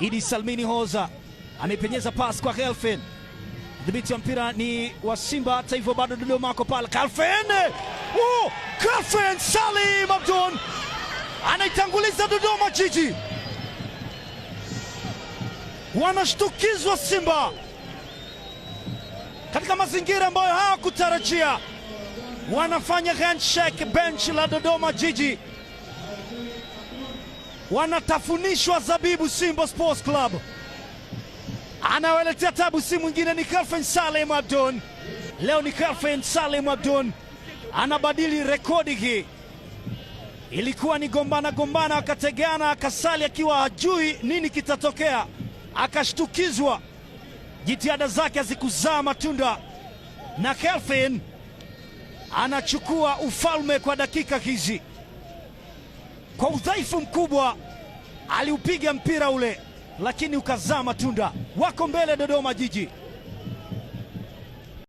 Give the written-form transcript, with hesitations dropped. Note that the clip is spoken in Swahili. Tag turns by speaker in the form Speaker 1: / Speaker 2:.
Speaker 1: Idi Salmini Hoza amepenyeza pass kwa Kelvin. Dhibiti wa mpira ni wa Simba, hata hivyo bado Dodoma ako pale. Kelvin! Oh, Kelvin Salim Abdul anaitanguliza Dodoma Jiji. Wanashtukizwa Simba katika mazingira ambayo hawakutarajia. Wanafanya handshake bench la Dodoma Jiji, wanatafunishwa zabibu. Simba Sports Club anawaletea tabu, si mwingine ni Kelvin Salim Abdon. Leo ni Kelvin Salim Abdon anabadili rekodi hii. Ilikuwa ni gombana gombana, akategana, akasali akiwa hajui nini kitatokea, akashtukizwa. Jitihada zake hazikuzaa matunda na Kelvin anachukua ufalme kwa dakika hizi. Kwa udhaifu mkubwa aliupiga mpira ule, lakini ukazaa matunda. Wako mbele Dodoma Jiji.